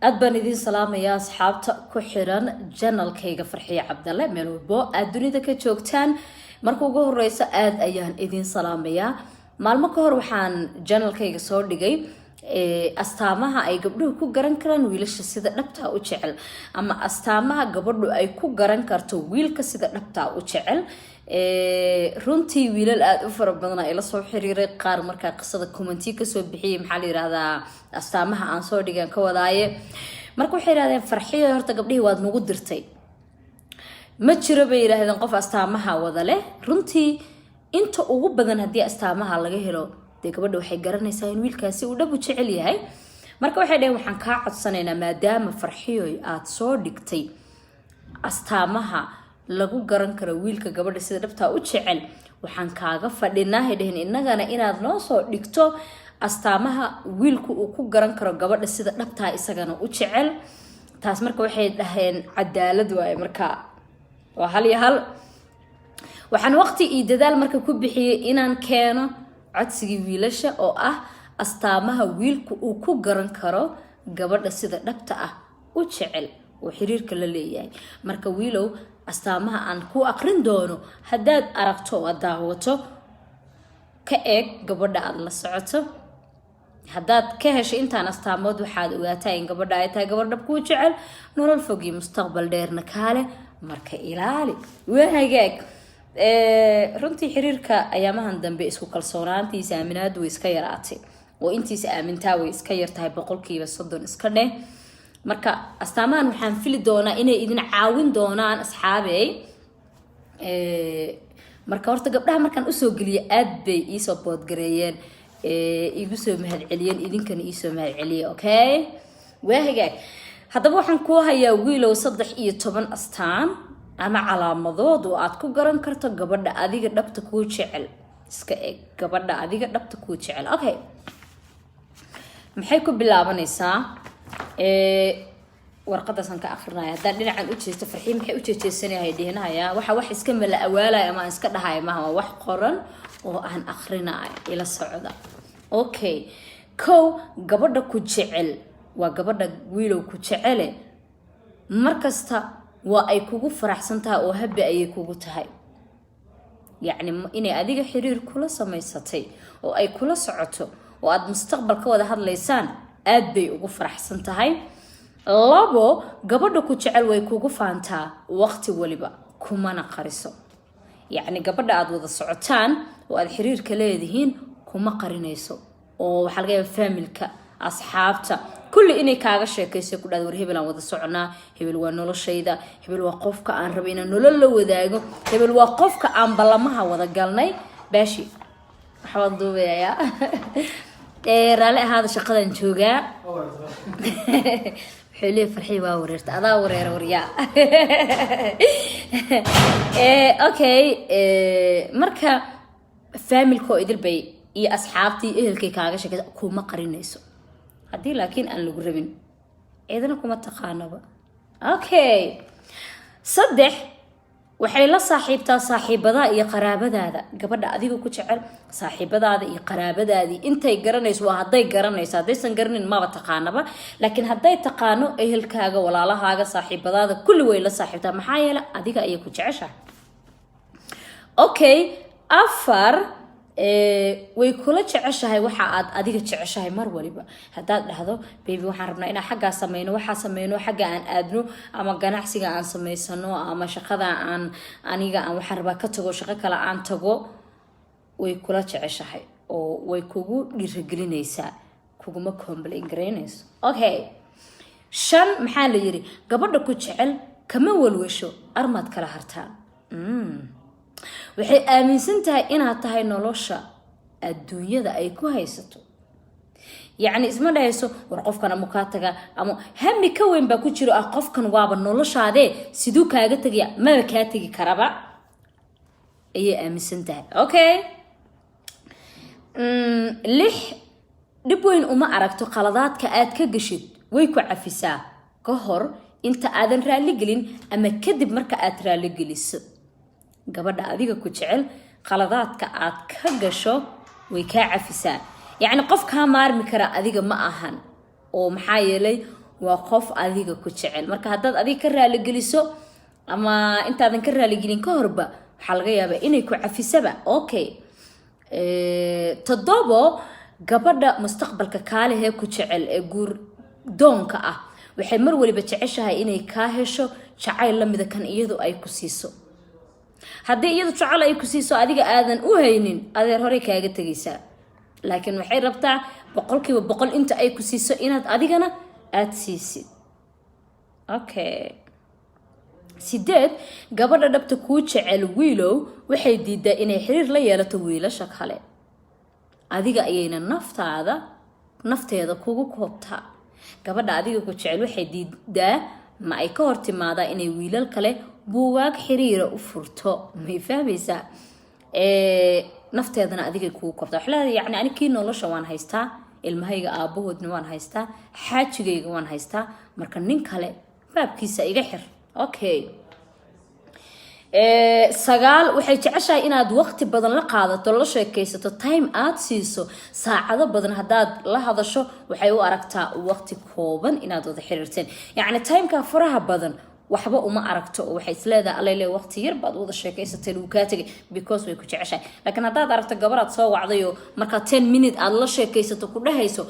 Aad baan idiin salaamayaa, asxaabta ku xiran channelkayga Farxiyo Cabdalle, meel walbo aad dunida ka joogtaan. Marka ugu horeysa aad ayaan idiin salaamayaa. Maalmo ka hor waxaan channelkayga soo dhigay astaamaha ay gabdhuhu ku garan karaan wiilasha sida dhabtaa u jecel, ama astaamaha gabadhu ay ku garan karto wiilka sida dhabtaa u jecel. Runtii wiilal aada u fara badan ay la soo xiriiray, qaar markaa qisada comment kasoo bixiyay, maxaa la yirahdaa, astaamaha aan soo dhigan ka wadaaye. Marka waxay yirahdeen, "Farxiyo, horta gabdhihii waad nagu dirtay, ma jiro," bay yidhaahdeen, "qof astaamaha wada leh." Runtii inta ugu badan haddii astaamaha laga helo, dee gabadha waxay garanaysaa in wiilkaasi uu dhab u jecel yahay. Marka waxay dhaheen, "Waxaan kaa codsanaynaa, maadaama, Farxiyoy, aada soo dhigtay astaamaha lagu garan karo wiilka gabadha sida dhabtaa u jecel, waxaan kaaga fadhinaa," dheheen, "innagana inaad noo soo dhigto astaamaha wiilku uu ku garan karo gabadha sida dhabtaa isagana u jecel." Taas marka waxay dhaheen cadaalad waaye. Marka waa hal iyo hal. Waxaan waqti iyo dadaal marka ku bixiyey inaan keeno codsigii wiilasha oo ah astaamaha wiilku uu ku garan karo gabadha sida dhabta ah u jecel oo xiriirka la leeyahay. Marka wiilow, astaamaha aan ku aqrin doono haddaad aragto oo aad daawato, ka eeg gabadha aada la socoto. Haddaad ka heshay intaan astaamood, waxaad ogaataa in gabadha ay tahay gabadh dhab kuu jecel, nolol fog iyo mustaqbal dheerna kaale. Marka ilaali. Waa hagaag. Runtii xiriirka ayaamahan dambe isku kalsoonaantiisa, aaminaadu way iska yaraatay, oo intiisa aamintaa way iska yartahay, 30% iska dheh. Marka astaamahan waxaan fili doonaa inay idin caawin doonaan, asxaabey. Marka horta gabdhaha markaan usoo geliya aad bay iisoo boodgareeyeen, igu soo mahadceliyeen, idinkana iisoo mahadceliye. Okay, waa hagaag. Haddaba waxaan kuu hayaa, wiilow, 13 astaan ama calaamadood oo aad ku garan karto gabadha adiga dhabta kuu jecel. Iska eg gabadha adiga dhabta kuu jecel. Okay, maxay ku bilaabanaysaa? Warqadaasaan ka akrinaya. Haddaan dhinacan u jeesto, "Farxiin maxay u jeejeesanahay?" dhihinaya. Waxa wax iska mala awaalaya ama aan iska dhahaya maha, waa wax qoran oo aan akrinaya. Ila socda. Okay, kow, gabadha ku jecel waa gabadha, wiilow, ku jecele markasta waa ay kugu faraxsan tahay oo happy ayay kugu tahay. Yacni inay adiga xiriir kula samaysatay oo ay kula socoto oo aada mustaqbal ka wada hadlaysaan, aad bay ugu faraxsan tahay. Labo, gabadha ku jecel way kugu faantaa waqti waliba, kumana qariso. Yacni gabadha aada wada socotaan oo aada xiriirka leedihiin kuma qarinayso, oo waxaa laga yaaba familyka, asxaabta, kulli inay kaaga sheekayso, ku dhahda, "War, hebel aan wada soconaa, hebel waa noloshayda, hebel waa qofka aan rabo inaan nolol la wadaago, hebel waa qofka aan ballamaha wada galnay." Baashi waxbaan duubayaa, raali ahaada, shaqadan joogaa. Wuxuu leeyahay, "Farxii waa wareerta." Adaa wareera, waryaa. Okay, marka familyka oo idil bay iyo asxaabtii, ehelkay kaaga sheekaysa, kuma qarinayso. Haddii laakiin aan lagu rabin, ciidana kuma taqaanaba. Okay, saddex, waxay la saaxiibtaa saaxiibadaa iyo qaraabadaada. Gabadha adiga ku jecel saaxiibadaada iyo qaraabadaadii intay garanayso, waa hadday garanayso. Haddaysan garanin, maba taqaanaba, laakiin hadday taqaano, ehelkaaga, walaalahaaga, saaxiibadaada, kulli way la saaxiibtaa. Maxaa yeele, adiga ayay ku jeceshahay. Okay, afar, way kula jeceshahay waxa aad adiga jeceshahay mar waliba. Haddaad dhahdo, "Baby, waxaan rabnaa inaan xaggaa sameyno, waxaa sameyno, xagga aan aadno, ama ganacsiga aan samaysano, ama shaqada aan aniga aan waxaan rabaa ka tago, shaqo kale aan tago," way kula jeceshahay oo way kugu dhiiragelinaysaa, kuguma complain garaynayso. Okay, shan, maxaa la yiri? Gabadha ku jecel kama walwasho armaad kala hartaan. Waxay aaminsan tahay inaad tahay nolosha adduunyada ay ku haysato. Yacni isma dhahayso, "War, qofkan amu kaa taga," ama hami ka weyn baa ku jiro ah, "Qofkan waaba noloshaadee, siduu kaaga tegaya? Maba kaa tegi karaba," ayay aaminsan tahay. Okay, lix, dhib weyn uma aragto qaladaadka aad ka geshid. Way ku cafisaa ka hor inta aadan raaligelin ama kadib marka aad raaligeliso. Gabadha adiga ku jecel qaladaadka aad ka gasho way kaa cafisaa. Yacni qof kaa maarmi kara adiga ma ahan, oo maxaa yeelay Waa qof adiga ku jecel. Marka haddaad adiga ka raaligeliso ama intaadan ka raaligelin ka horba, waxaa laga yaabaa inay ku cafisaba. Okay, 7, gabadha mustaqbalka kaalehee ku jecel ee guur doonka ah waxay mar waliba jeceshahay inay kaa hesho jacayl lamida kan iyadu ay ku siiso. Haddii iyadu jacayl ay ku siiso adiga aadan u haynin, adeer, horey kaaga tegaysaa. Laakiin waxay rabtaa 100% inta ay ku siiso inaad adigana aada siisid. Okay, 8, gabadha dhabta kuu jecel, wiilow, waxay diidaa inay xiriir la yeelato wiilasha kale. Adiga ayayna naftaada nafteeda kugu koobtaa. Gabadha adiga ku jecel waxay diidaa, ma ay ka hor timaadaa inay wiilal kale buugaag xiriira u furto. May fahmaysaa? Nafteedana adigay kugu koobtaa. Waxay leedahay, yacni, ani kii nolosha waan haystaa, ilmahayga aabahoodna waan haystaa, xaajigayga waan haystaa, marka nin kale baabkiisa iga xir. Okay, 9, waxay jeceshahay inaad waqti badan la qaadato, la sheekaysato, time aad siiso. Saacado badan haddaad la hadasho, waxay u aragtaa waqti kooban inaad wada xiriirteen. Yacni timeka faraha badan waxba uma aragto oo waxay isleedahay, "Allele, waqti yar baad wada sheekaysatay, lagu kaa tegay," because way ku jeceshahay. Laakiin haddaad aragto gabaraad soo wacdayoo markaa 10 minute aad la sheekaysato ku dhehayso,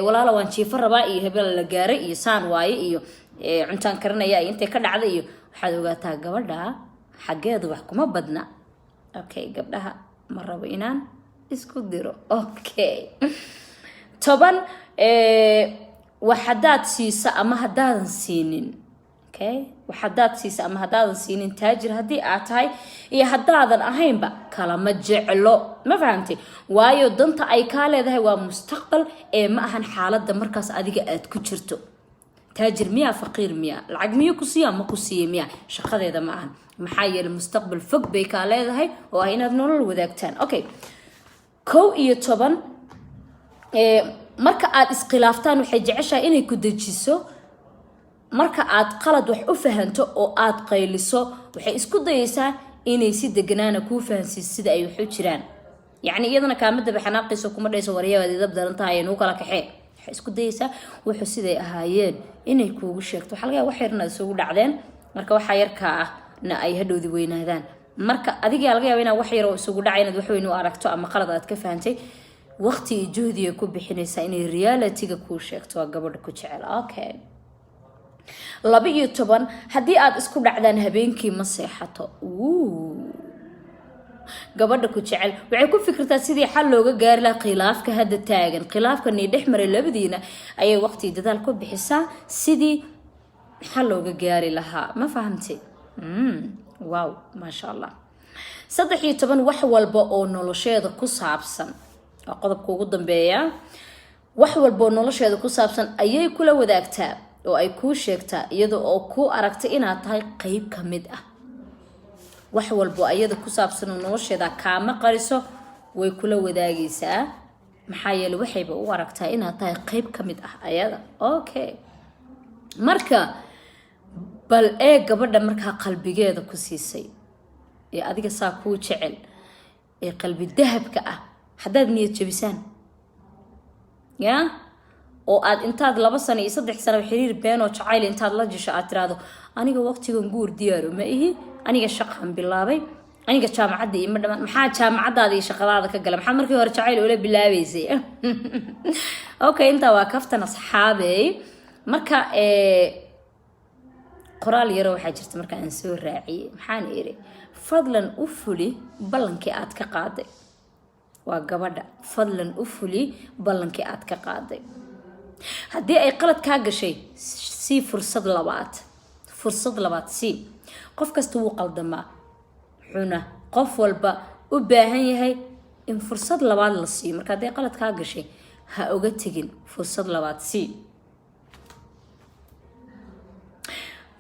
"Walaala, waan jiifo rabaa," iyo "Hebel la gaaray," iyo "Saan waaye," iyo "Cuntaan karinaya," iyo "Intay ka dhacday," iyo waxaad ogaataa gabadha xaggeedu wax kuma badna. Okay, gabdhaha ma rabo inaan isku diro. Okay, 10, wax haddaad siiso ama haddaadan siinin, okay, wax haddaad siisa ama haddaadan siinin, taajir haddii aad tahay iyo haddaadan ahaynba, kalama jeclo. Ma fahamtay? Waayo, danta ay kaa leedahay waa mustaqbal ee ma ahan xaaladda markaas adiga aad ku jirto. Taajir miyaa, faqiir miyaa, lacag miyo ku siiya ma ku siiya miya, shaqadeeda ma ahan. Maxaa yeelay, mustaqbal fog bay kaa leedahay oo ah inaad nolol wadaagtaan. Okay, 11, marka aad iskhilaaftaan waxay jeceshahay inay ku dejiso. Marka aad qalad wax u fahanto oo aad qayliso, waxay isku dayaysaa inay si deganaana kuu fahansiiso sida ay wax u jiraan. Yacni iyadana kaama daba xanaaqayso, kuma dhayso, "Waryabaad idab daran tahay, nuu kala kaxee." Waxay isku dayaysaa wuxuu siday ahaayeen inay kuugu sheegto. Waxaa laga yaaba wax yarna isugu dhacdeen, marka waxaa yarkaa ah na ay hadhowdi weynaadaan. Marka adigaa laga yaaba inaa wax yaroo isugu dhacay inaad wax weyn u aragto ama qalad aad ka fahantay. Waqti iyo juhdiga ku bixinaysaa inay realityga kuu sheegto. Waa gabadha ku jecel. Okay, 12, haddii aad isku dhacdaan habeenkii ma seexato. Gabadha ku jecel waxay ku fikirtaa sidii xal looga gaari lahaa khilaafka hadda taagan. Khilaafka nii dhex maray labadiina ayay waqti dadaal ku bixisaa sidii xal looga gaari lahaa. Ma fahamtay? Wow, maasha Allah. 13, wax walba oo nolosheeda ku saabsan, waa qodobka ugu dambeeya, wax walba oo nolosheeda ku saabsan ayay kula wadaagtaa oo ay kuu sheegtaa, iyada oo kuu aragtay inaad tahay qeyb ka mid ah. Wax walbo ayada ku saabsan oo nolosheeda kaama qariso, way kula wadaagaysaa. Maxaa yeele, waxayba u aragtaa inaad tahay qeyb ka mid ah ayada. Okay, marka bal ee gabadha markaa qalbigeeda ku siisay ee adiga saa kuu jecel ee qalbi dahabka ah, haddaad niyad jabisaan ya oo aad intaad 2 sano iyo 3 sano xiriir been oo jacayl intaad la jisho aad tiraahdo, "Aniga waqtigan guur diyaaro ma ihi, aniga shaqaan bilaabay, aniga jaamacadda ima dhamaan," maxaa jaamacadaada iyo shaqadaada ka gala? Maxaad markii hore jacayl ula bilaabeysay? Okay, intaa waa kaftan, asxaabey. Marka qoraal yaro waxaa jirta marka aan soo raaciyey. Maxaan iri? Fadlan u fuli ballankii aad ka qaaday. Waa gabadha. Fadlan u fuli ballankii aad ka qaaday. Haddii ay qalad kaa gashay, sii fursad labaad. Fursad labaad sii. Qof kasta wuu qaldamaa, wuxuuna qof walba u baahan yahay in fursad labaad la siiyo. Marka hadday qalad kaa gashay, ha oga tegin, fursad labaad sii.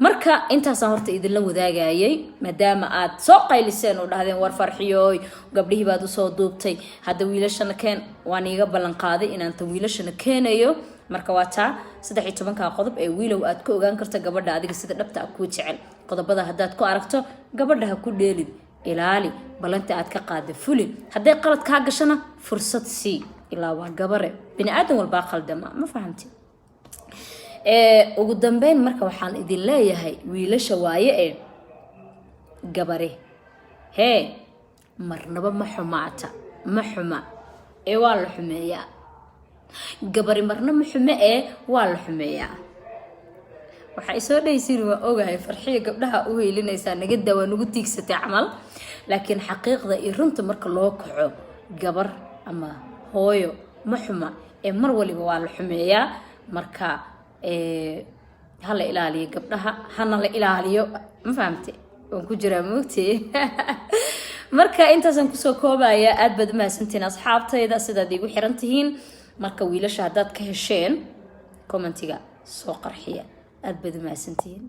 Marka intaasaan horta idinla wadaagayay, maadaama aad soo qayliseen oo dhahdeen, "War Farxiyooy, gabdhihii baad usoo duubtay, hadda wiilashana keen." Waan iiga ballan qaaday inaan ta wiilashana keenayo. Marka waa taa 13-ka qodob ee, wiilow, aad ka ogaan karta gabadha adiga sida dhabta ah kuu jecel. Qodobada haddaad ku aragto, gabadha ha ku dheelin, ilaali ballanta aad ka qaada, fuli. Hadday qalad kaa gashana, fursad sii, ilaa waa gabare, bini aadan walbaa qaldama. Ma fahamti? Ugu dambeyn marka waxaan idin leeyahay, wiilasha waaye ee gabare hee marnaba ma xumaata, ma xuma ee waa la xumeeyaa. Gabari marna ma xume ee waa la xumeeyaa. Waxaa isoo dhaysiin, waa ogahay, "Farxiya gabdhaha u heylinaysaa, naga daa, waa nagu tiigsatay" camal. Laakiin xaqiiqda iyo runta marka loo kaco, gabar ama hooyo ma xuma ee mar waliba waa la xumeeyaa. Marka ha la ilaaliyo gabdhaha, hana la ilaaliyo. Ma fahamte? Waan ku jiraa, moogtee. Marka intaasaan kusoo koobaya. Aad baad umahadsantihiin asxaabtayda sidaad iigu xiran tihiin. Marka wiilasha haddaad ka hesheen, commentiga soo qarxiya. Aad baad umahadsantihiin.